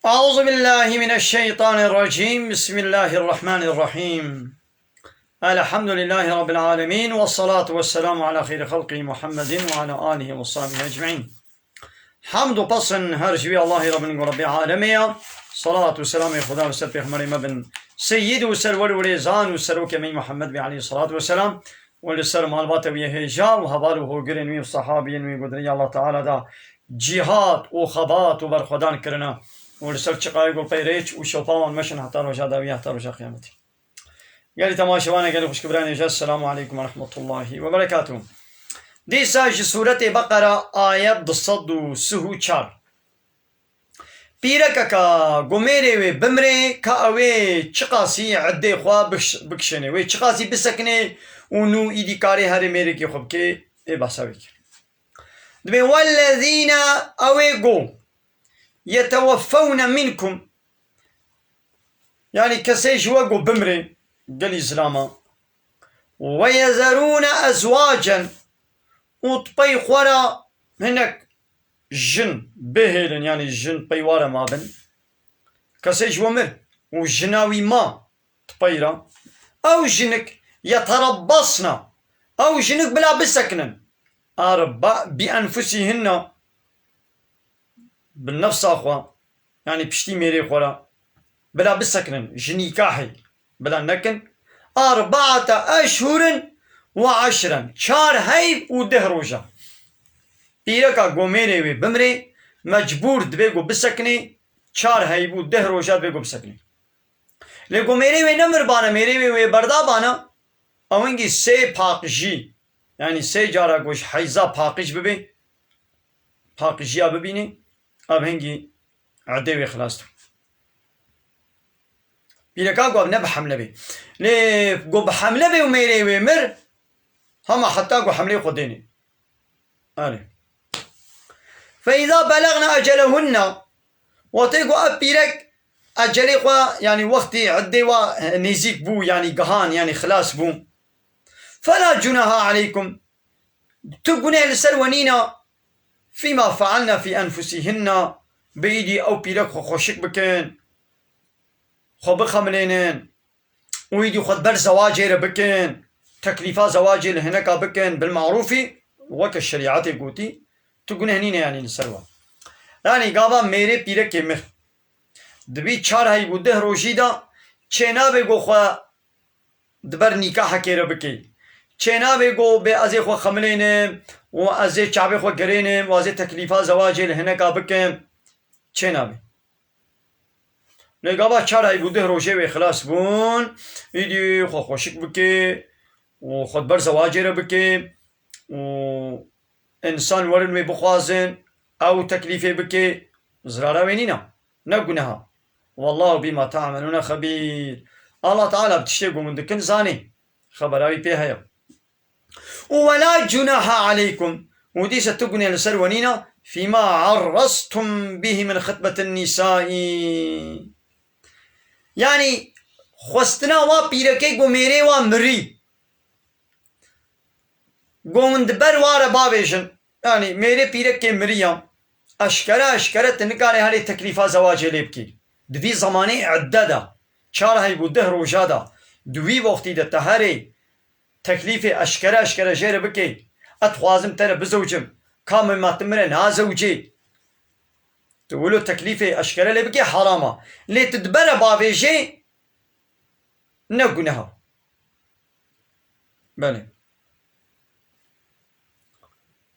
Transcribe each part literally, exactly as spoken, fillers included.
أعوذ بالله من الشيطان الرجيم. بسم الله الرحمن الرحيم. الحمد لله رب العالمين، والصلاة والسلام على خير خلقه محمد وعلى آله وصحبه أجمعين. Hamd û pesn her ji wî Allahê re bin ku Rebbê alemê ye. Salat û selamê Xuda li ser pêxemberê me bin. Seyyid û serwer û rêzan û serokê me Muhammed bî aleyhissalatu vesselam. Û li ser malbata wî hêja û heval û hogirên wî û sahabiyên wî ku di rêya Allah Teala da cîhad û xebat û berxwedan kirine. Û li ser çiqayê ku pey rêç û şopa wan meşin heta roja dawî, heta roja qiyametê. Gelî temaşevanê, gelî xwişk û birayên hêja, Esselamu aleykum ve rahmetullahi ve berekatuhu. Dîsa ji Sûretê Beqera ayet du sed û sih û çar. Pîrekeka ku mêrê wê bimrê, ka ew ê çiqasî eddê xwe bikiş-, bikişênê, wê çiqasî bisekinê û nû îdî karê herê mêrekê xwe bikê, ê behsa wê kir. Dibê wellezîne, ew ê ku yeteweffewne minkum, yanî kesê ji we ku bimrê, gelî zilama, ve yezerûne ezwacen, û di pey xwe re hinek jin bihêlin, yanî jin pey wa re mabin. Kesê ji we mir û jina wî ma di pey re. Ew jinik yeterebbasna. Ew jinik bila bisekinin. Arba bi enfusîhinna. Bi nefsa xwe. Yanî piştî mêrê xwe re bila bisekinin, ji nîkahê bila nekin. Arbaate eşhurin ve eşren, çar heyv û deh roja. Pîreka ku mêrê wê bimrê, mecbûr dibe ku bisekinê, çar heyv û deh roja dibe ku bisekinê. Lê ku mêrê wê nemirbane, mêrê wê wê berdabane, ew hingî sê paqijî, yanî sê cara ku ji heyza paqij bibe, paqijiya bibînê, ev hingî edê wê xilas dibû. Pîreka ku ev ne bi hemle bê. Lê ku bi hemle bê û mêrê wê mir, hema heta ku hemlê xwe dênê. Erê. Fe îza belagna ecelehunna, wextê ku ev pîrek ecelê xwe, yanî wextî eddê wa nêzîk bû, yanî gihan, yanî xilas bû. Fela cunaha aleykum. Tu guneh li ser we nîne, fîma fealne fî enfusîhinne, bi îdî ew pîrek xwe xweşik bikin, xwe bixemilênin û îdî xwe di ber zewacê re bikin, teklîfa zewacê li hineka bikin, bil marûfî, weke şerîetê gotî, tu guneh nîne yanî li ser we. Yanî gava mêrê pîrekê mir. Di vî çar heyv û deh rojî de çênabe ku xwe di ber nîkahekê re bikê. Çênabe ku bê ez ê xwe xemilênim û ez ê çavê xwe gerênim û ez ê teklîfa zewacê li hineka bikim. Çênabe. Lê gava çar heyv û deh rojê wê xilas bûn, îdî xwe xweşik bike û xwe di ber zewacê re bike û însan werin wê bixwazin, ew teklîfê bike, zirara wê nîne. Ne guneha. Wallahu bima ta'melûne xebîr. Allah Teala bi tiştê ku hûn dikin zanî. Xebera wî pê heye. Û wela cunaha aleykum. Û dîsa tu guneh li ser we nîne. Fîma arrastum bihi min xitbetin nîsaî. Yanî xwestina wa pîrekê ku mêrê wa mirî. Ku hûn di ber wa re bavêjin, yanî mêrê pîrekê miriya, eşkere eşkere tu nikarê herê teklîfa zewacê lê bikî. Di vî zemanê edde de, çar heyv û deh roja de, di wî wextî de te herê teklîfê eşkere eşkere jê re bikê, ez dixwazim te re bizewcim, ka min ma tu min re nazewcê. Tu wilo teklîfê eşkere lê bikê heram e. Lê tu di ber re bavêjê ne guneha. Belê.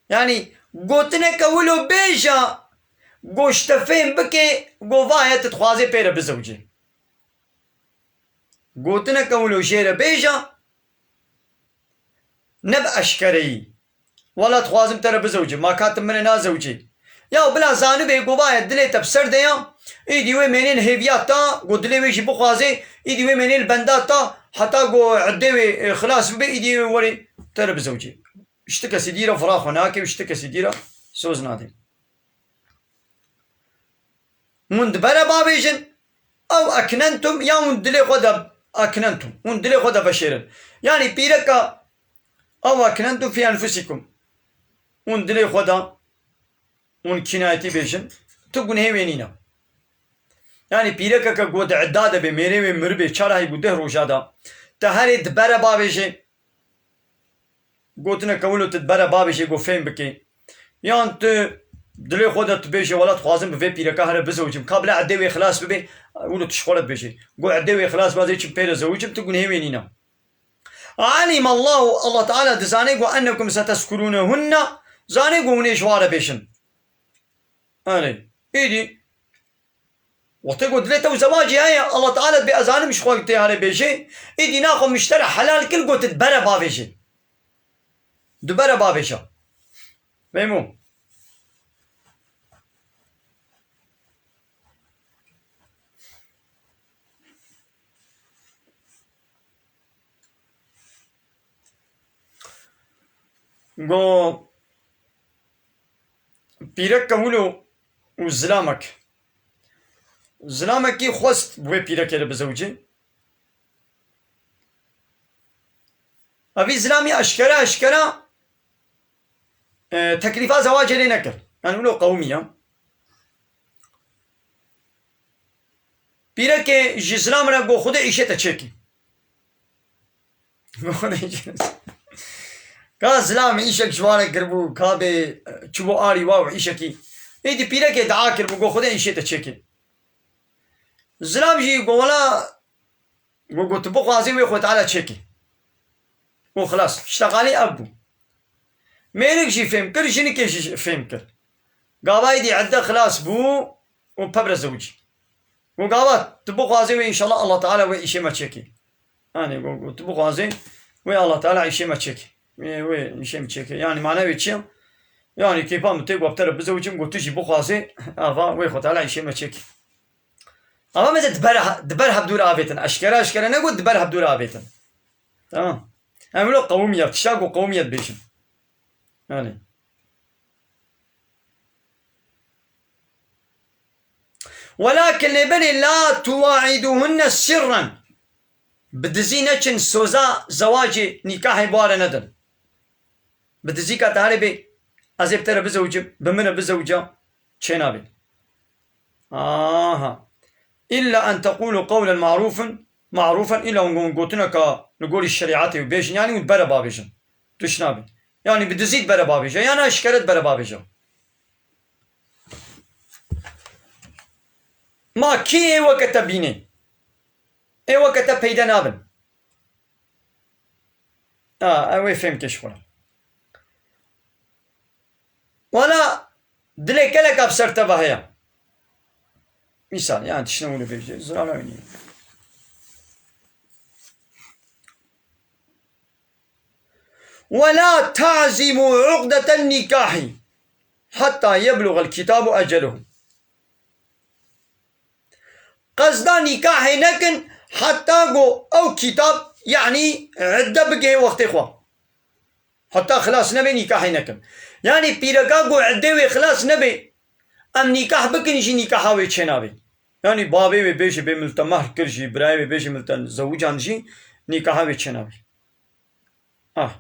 Yanî gotineke wilo bêje, go ji te fêm bike, go vaye tu dixwazê pê re bizewcê. Gotineke wilo jê re bêje, ne bi eşkereyî. Wela dixwazim te re bizewcim, ma ka tu min re nazewcê. Ya bila zanibê ku vaye dilê te bi ser de ya, îdî wê mênê li hêviya ta, ku dilê wê jî bixwazê, îdî wê mênê li benda ta, heta ku eddê wê, e, xilas bibe, îdî wê werê te re bizewcê. Ji ti kesî dî re vira xwe nake û ji ti kesî dî re soz nadê. Hûn di ber re bavêjin, ew eknentum, ya hûn dilê xwe de eknentum, hûn dilê xwe de veşêrin. Yanî pîreka, ew eknentum fî enfusîkum. Hûn dilê xwe de, hûn kînayetî bêjin, tu gunehê wê nîne. Yanî pîrekeke ku di idda de bê, mêrê wê miribê, çar ay bû deh roja da. Te herê di bere bavêjê. Gotineke wilo tu di bere bavêjê, go fêm bikê. Yan tu dilê xwe de tu bêjê, wela dixwazim bi vê pîreka here bizewicim. Ka bila edê wê xilas bibe, wilo tu ji xwe re dibêjê. Go edê wê xilas be, ez ê çim pê re zewicim, tu gunehê wê nîne. Alîm Allahu, Allah Teala dizane ku ennekum setezkurûnehunne, zane ku hûn ê ji wa re bêjin. Erê, êdî, wextê ku dilê te û zewacê heye, Allah Teala dibê ez zanim ji xwe tê here bêjê, êdî naxwe min ji te re helal kir, got di bere bavêjê. Di bere bavêje. Fehmo. Go pîrek kewilo û zilamek. Zilamekî xwest bi wê pîrekê re bizewicê. Evî zilamî eşkere eşkere, e, teklîfa zewacê lê nekir. Yani wilo qewimiya. Pîrekê ji zilam re got, Xwedê îşê te çêkî. Ka zilam îşek ji wan re kiribû, ka bê, e, çûbû arî wa û îşekî. Êdî pîrekê dua kiribû, got, Xwedê îşê te çêkî. Zilam jî got, wela, got, got, tu bixwazî wê Xwedê Teala çêkî. Û xilas, şteqalî ev bû. Mêrik jî fêm kir, jinikê jî fêm kir. Gava êdî idde xilas bû û pevre zewicî. Got, gava tu bixwazê wê, înşallah Allah Teala wê îşê me çêkê. Yanî, got, got, tu bixwazê wê Allah Teala îşê me çêkê. Wê, wê îşê me çêkê. Yanî, mane wê çi ye? Yanî, kêfa min tê ku bi te re bizewicim, got, tu jî bixwazê, ava wê Xwedê Teala îşê me çêkê. Ama mesela di ber, di ber hevdû re avêtin. Eşkere eşkere negot, di ber hevdû re avêtin. Tamam. Em wilo qewimiye, tişta ku qewimiye dibêjin. Yani. Welakin lê belê la tuwa'iduhunne sirren. Bi dizî neçin soza zewacê, nîkahê bi wan re nedin. Bi dizîka te herê bê, ez ê bi te re bizewicim, bi min re bizewica, çênabê. Aha. Îlla en teqûlû qewlen marûfen, marûfen, îlla hûn gotineka li gorî şerîetê bêjin, yanî hûn bere bavêjin. Tişt nabê. Yanî bi dizî bere bavêje, yan eşkere bere bavêje. Ma kî ê weke te bînê? Ê weke te peyde nabin. Ha, ew ê fêm kê ji xwe re. Wela dilê gelek ev ser te ve heye. Mîsal, yani tiştine wilo bêje, zirara wî nîye. Wela ta'zimu uqdeten nîkahî hatta yeblugal kitabu eceluhu. Qezda nîkahê nekin, heta ku ew kîtab, yanî idde bigihê wextê xwe. Heta xilas nebe nîkahê nekin. Yanî pîreka ku iddê wê xilas nebe, em nîkah bikin jî nîkaha wê çênabe. Yanî bavê wê bêje bê min li te mehr kir jî, birayê wê bêje min li te zewican jî, nîkaha wê çênabe. Ah.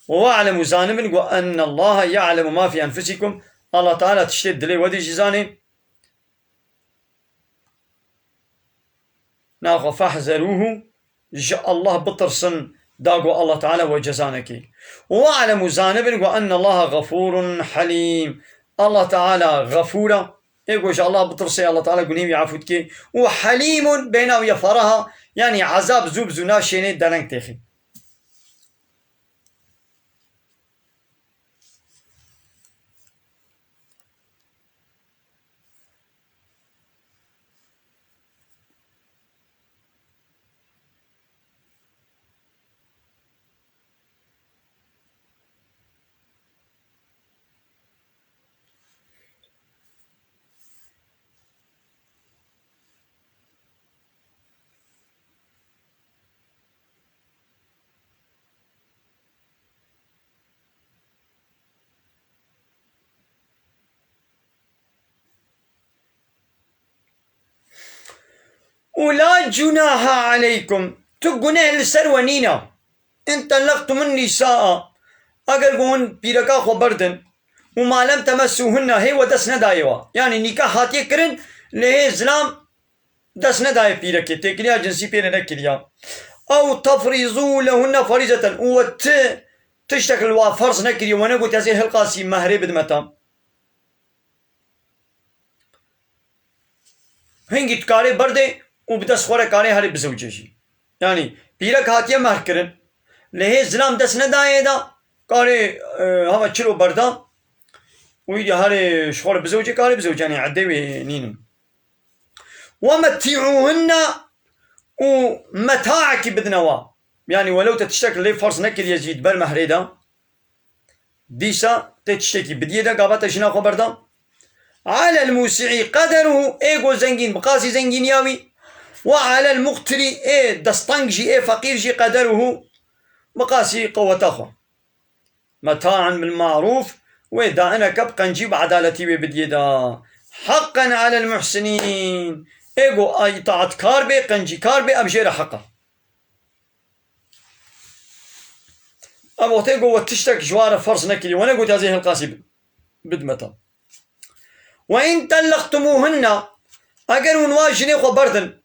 We'lemû, zanibin ku ennallaha ya'lemu ma fî enfusikum. Allah Teala tiştê dilê we de jî zanê. Naxwe fehzerûhu, ji Allah bitirsin, da ku Allah Teala we ceza neke. We'lemû, zanibin ku ennallaha gafûrun helîm. Allah Teala gafûr e. Ê ku ji Allah bitirsê, Allah Teala gunê wî efû dike. Û helîmun, bêhna wî ye ferah e, yanî ezab zû bi zû naşênê, dereng têxê. Û la cunaha aleykum, tu guneh li ser we nîne. In tellaqtumun nisaa, eger ku hûn pîreka xwe berdin, û ma lem temessuhunna, hê we dest nedayê wa. Yanî nîkah hatiye kirin, lê hê zilam dest nedayê pîrekê, têkiliya cinsî pê re nekiriya. Ew tefrîzû lehunne ferîzeten, û we ti tiştek li wa ferz nekiriye, we negotiye ez ê hilqasî mehrê bidime te. Hingî dikarê berdê û bi dest xwe re karê herê bizewce jî. Yanî pîrek hatiye mehr kirin. Lê hê zilam dest nedayê de karê, e, hema çilo berda û îdî herê ji xwe re bizewce, karê bizewce, yanî edê wê nînin. Wemetî'ûhunne, û metaekî bidine wa. Yanî welew te tiştek lê ferz nekiriye jî di ber mehrê de. Dîsa tê tiştekî bidiyê de gava te jina xwe berda. Alel musî'î qederuhu, ê go zengîn bi qasî zengîniya wî. Ve alel muqtirî, ê desteng jî, ê feqîr jî qederuhu, bi qasî qeweta xwe. Meta'en bil ma'rûf, wê daineke bi qencî bi edaletî wê bidiyê de. Haqqen alel muhsinîn, ê go itaatkar bê, qencîkar bê, ev jê re heq e. Ev wextê ku we tiştek ji wan re ferz nekiriye, we negotiye ez ê hilqasî bi-, bidime te. Ve in telleqtumuhunne, eger hûn wa jinê xwe berdin,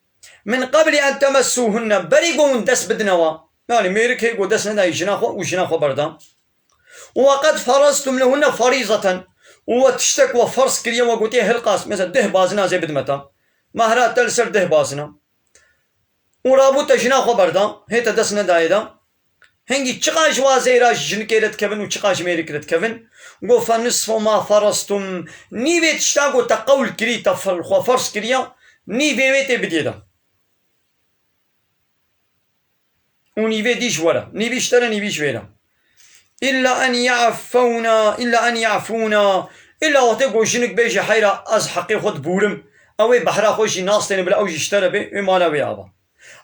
min qebli en temessûhunne, berî ku hûn dest bidine wa. Yanî mêrik hê ku dest nedayî jina xwe û jina xwe berda. Û we qed fereztum lehunne ferîzeten, û we tiştek we ferz kiriye, we gotiye hilqas, mesela deh bazina ez ê bidime te. Mehra te li ser deh bazina. Û rabû te jina xwe berda, hê te dest nedayê de. Hingî çiqa ji wa zêra ji jinikê re dikevin û çiqa ji mêrik re dikevin? Go, fe nisfu ma ferastum. Nîvê tişta ku te qewl kirî, te fer-, xwe ferz kiriya, nîvê wê tê bidiyê de. Û nîvê dî ji we re. Nîvî ji te re, nîvî ji wê re. Îlla en ya'fûna, îlla en ya'fûna. Îlla wextê ku jinik bêje, heyra ez heqê xwe dibûrim. Ew ê behra xwe jî nastêne, bila ew jî ji te re bê, wê mala wê ava.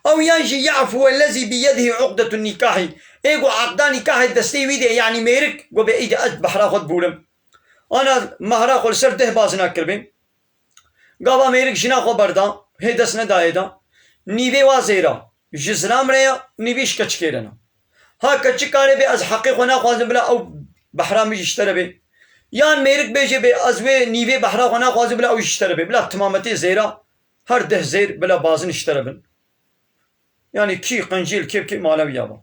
Ew yan jî ya'fû ellezî biyedihî uqdetun nîkahî. Ê ku aqda nîkahê destê wî de, yanî mêrik, ku bê îdî ez behra xwe dibûrim. Ana mehra xwe li ser deh bazina kiribê. Gava mêrik jina xwe berda, hê dest nedayê de. Nîvê wa zêra ji zilam re ya, nîvî ji keçikê re ne. Ha keçik karê bê, ez heqê xwe naxwazim, bila ew behra min jî ji te re bê. Yan mêrik bêje bê, ez wê nîvê behra xwe naxwazim, bila ew jî ji te re bê. Bila timametê zêra, her deh zêr, bila bazin ji te re bin. Yanî kî qencî li kê bikê, mala wî ya ba.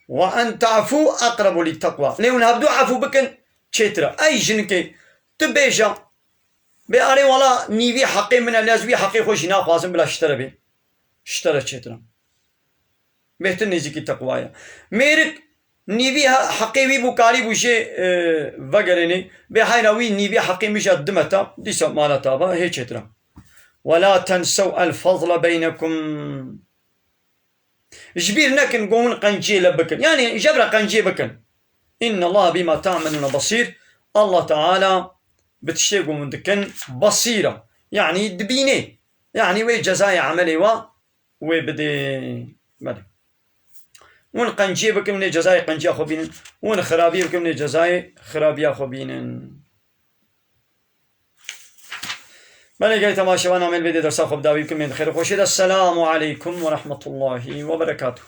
Ve en ta'fû eqrebu lit-teqwa. Lê hûn hevdu efû bikin, çêtir e. Ey jinikê, tu bêje, bê arê wela nîvî heqê min e, lê ez wî heqê xwe jî naxwazim, bila ji te re bê. Ji te re çêtir e. Bêhtir nêzîkî teqwa ye. Mêrik nîvî he-, heqê wî bû, karî bû jê, e, vegerênê. Bê heyra wî nîvî heqê min jî dime te, dîsa mala te ava, hê çêtir e. Ve la tensew el fazle beynekum. Ji bîr nekin ku hûn qenciyê li bikin. Yanî ji hev re qenciyê bikin. Înne Allahe bîma ta'melûne basîr. Allah Teala bi tiştê ku hûn dikin basîr e. Yanî dibînê. Yanî wê cezayê emelê wa wê bidê. Belê. Hûn qenciyê bikin, hûn ê cezayê qenciya xwe bînin. Hûn xirabiyê bikin, hûn ê cezayê xirabiya xwe bînin. Belê, gelê temaşevan, em ê li vê dê dersa xwe bi dawî bikin, em ê di xêr û xweşiyê de. Selamu aleykum ve rahmetullahi ve berekatuhu.